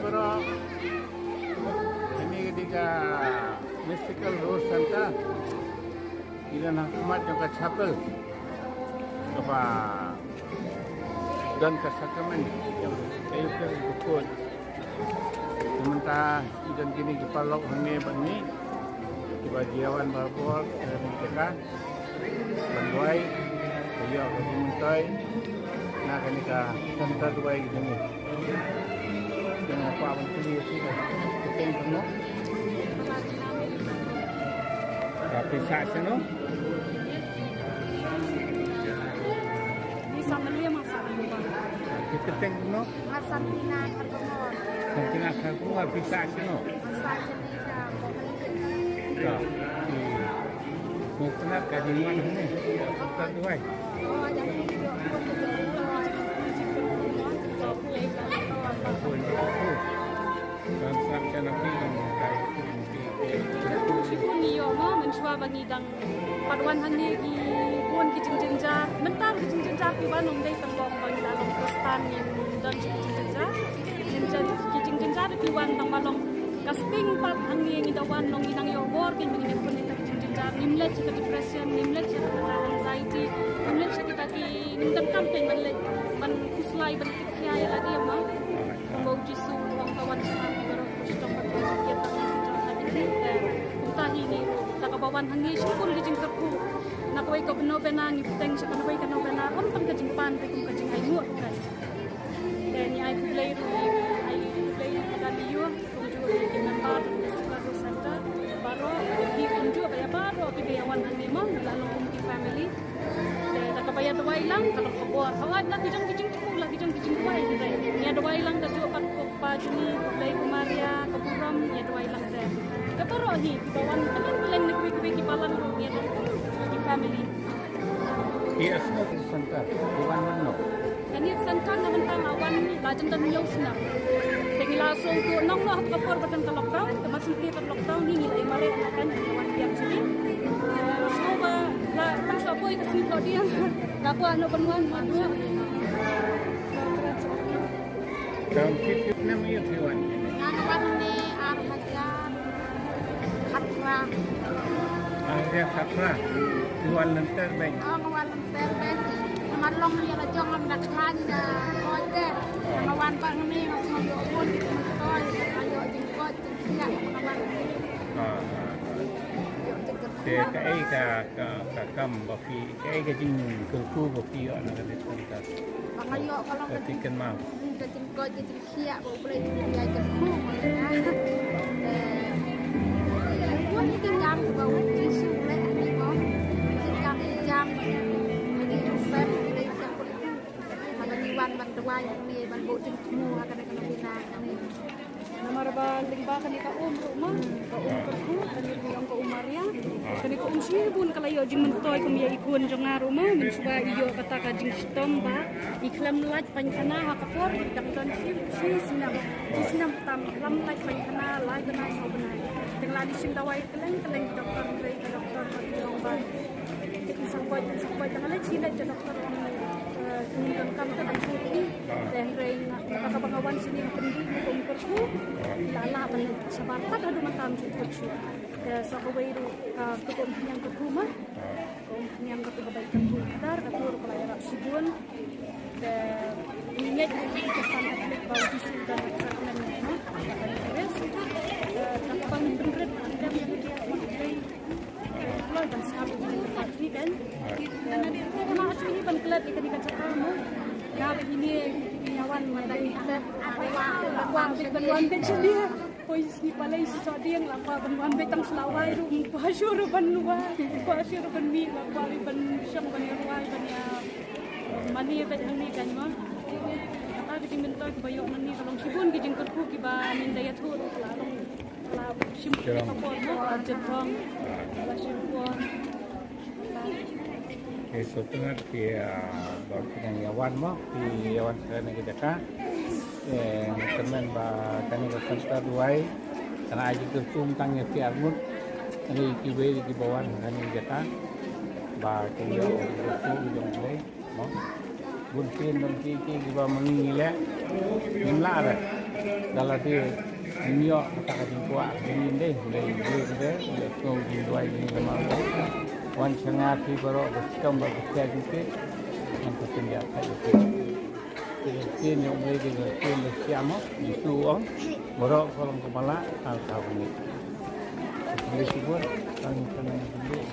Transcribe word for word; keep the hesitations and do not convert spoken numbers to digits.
Baroh, kane ka dei ka Mystical Rose Center. Ngi don ha khmat jong ka chapel kaba don ka sacrament jong ka Eucharist bakhuid. Te mynta ngi don kine ki paralok hangne bad ngi kiba ju ïawan barabor, eh, mynta ka ban duwai, ka ïoh ka jingmyntoi na kane ka center duwai ka jong ngi. Te nga kwah ban kylli ïa phi, ka kyrteng kumno? Ka phi sah shano? Ni sa Malia ma sa Malia. Ka kyrteng kumno? Nga Santina Kharkongor. Santina Kharkongor, phi sah shano? Nga sah shane ka Ka, i, sngewtynnat ka jingwan hangne. Ka duwai. Kan sah ka na phi, kan kai. Shibun ïoh mo, mynshuwa ba ngi dang pat wan hangne ki bun ki jingjynjar. Mynta ki jingjynjar ki wan ym dei tang ba ngi la long Khristan ngim don ki jingjynjar. Jynjar, ki jingjynjar ki wan tang ba long ka sting pat hangne ngi da wan long ngi nang ïoh bor, ki ngi ngi pun ita ki jingjynjar. Ngim leit sha ka depression, ngim leit sha ka anxiety, ngim leit sha kita ki, ngim donkam kein ban leit ban khuslai ban kit khia ïa lade mo. Kumba u Jisu u ong, ka wan sha nga baroh ki shitom bad ki jingkiet, tang ki jingkiet. Te kumta hi ngi ruh, da kaba wan hangne shibun ki jingkyrkhu. Na kawei ka novena ngi bteng sha kawei ka novena, ym tang ka jingpan te kum ka jingainguh ruh. Te ngi ai khublei ruh, ai khublei ruh ka liu, kumjuh ïa ki member jong ka Mystical Rose Center baroh, ki kumjuh ba ïa baroh kiba ïa wan hangne mo, la long kum ki family. Te da kaba ïa duwai lang ka long ka bor. Hawai la ki jong ki jingthmu, la ki jong ki jingduwai. Ïa duwai lang ka juh pat ko Pa Juni, Blei, ko Maria, ka burom, ïa duwai lang te. Ka baroh hi kiba wan kylleng kylleng na kiwei kiwei ki balang ruh, ïa duwai ki family. Yes, center. Ki wan man no? Kane ka center na mynta nga wan la jin don hynñiew snem. Te ngi la sngewthuh nong noh ha ka por ba don ka lockdown, te mar shu plie ka lockdown hi ngi la ïa mareh na kan wan biang sini. Sngewbha la pynshwa poi ka sngi thoh dieng. Ka kwah noh ban wan ma dua. Kam kit kit snem ïa phi wan? Nga wan ni ar hajar khatphra. Ar hajar khatphra. Phi wan lynter bad? Oh, nga wan lynter bad. Namar long ïa la jong ngam da khlaiñ da koit de. Nga wan ba ngam ne nga sngew ïoh bun ki jingmyntoi, nga ïoh jingkoit jingkhiah nga wan. Ah, ah, ah. Ïoh jingkyrkhu. Te kaei ka, ka, ka kam ba phi, kaei ka jingkyrkhu ba phi ïoh na ka dei ka. Ba nga ïoh ka long ka jingkyrkhu. Ka jingkoit ka jing Khiah ba U Blei u ïai kyrkhu ma nga. Eh, bun ki jam ba U Jisu u leh ha ngi mo. Ki jam, ki jam. Ki jam, ki jam kyrkhu. Haba ngi wan ban duwai hangne, ban buh jingthmu ha kane ka novena hangne. Namar ba lyngba kane ka um ruh ma, ka um kyrkhu, kane ka um ka um Maria. Kane ka um shibun ka la ïoh jingmyntoi kum ïa i khun jong nga ruh ma, mynshuwa i ïoh kata ka jingshitom ba i khlem lait painkhana ha ka por, dang don shi, shi snem, shi snem tam, khlem lait painkhana, lai bnai, saw bnai. Te nga la dei shim dawai kylleng kylleng ki doktor, hynrei ki doktor ki ong ba, ki sngewbha, ki sngewbha, te nga leit shi leit ki doktor ong, eh, ngim donkam te ban shu ri. Te hynrei nga, kaba nga wan shane nga pynduh kum kyrkhu, la lah ban leit shabar pat haduh mynta ym shu pyrshah. Te sa kawei ruh, ah, ka um khñiang kyrkhu ma. Ka um khñiang kyrkhu kaba i kyrkhu Peter, kata ruh ka la ïarap shibun. Te ngi ngeit ha ki Khristan Katholik ba U Jisu u don ha ka sakramen ma. Ka Eucharist. Te kaba ngi pynrit, pynrit ïa ka jingïaid ma U Blei. Kloi ban sngap ïa ka jingïaid ma U Blei kan. Te nga shu hi ban klet ïa kane ka jaka ma. Nga ba ine ngi ïa wan ma dang ïa klet. Kwah ban wan bad jingïaid. Poi sngi palei sngi sohdieng la kwah ban wan beit tang shlawai ruh, ym kwah shuh ruh ban wan, ym kwah shuh ruh ban mih, la kwah ruh ban shong ban ïa rwai ban ïa mane beit hangne kan mo. Kata ka jingmyntoi kiba ïoh nangne ka long shibun ki jingkyrkhu kiba ngin da ïathuh ruh ka la long, ka la shim ka por mo, ka la jyrthong, ka la shim por. Te sngewtynnat ki, ah, ba ki nang ïa wan mo, ki ïa wan sha kane ka jaka. Te nga kyrmen ba kane ka center duwai kan ai jingkyrkhu ym tang ïa phi arngut, hynrei kiwei kiba wan ha kane ka jaka ba kin ïoh jingkyrkhu jong U Blei mo. Bun sien don ki, ki, kiba ma ngi ngi leh ngim lah re. Da lade ym ïoh kata ka jingkwah ka jingim de, U Blei U Blei ka de, U Blei u sngew jingduwai jingkyrmen. Wan sha nga phi baroh ba chitom ba ba khia jingtip, ngan pynjah ka jingtip. Te ktien jong U Blei de ka ktien ba shisha mo, Jisu u ong, baroh ka long kaba lah, tang ka ba mih. U Blei shibun, tang ka nang jingtip,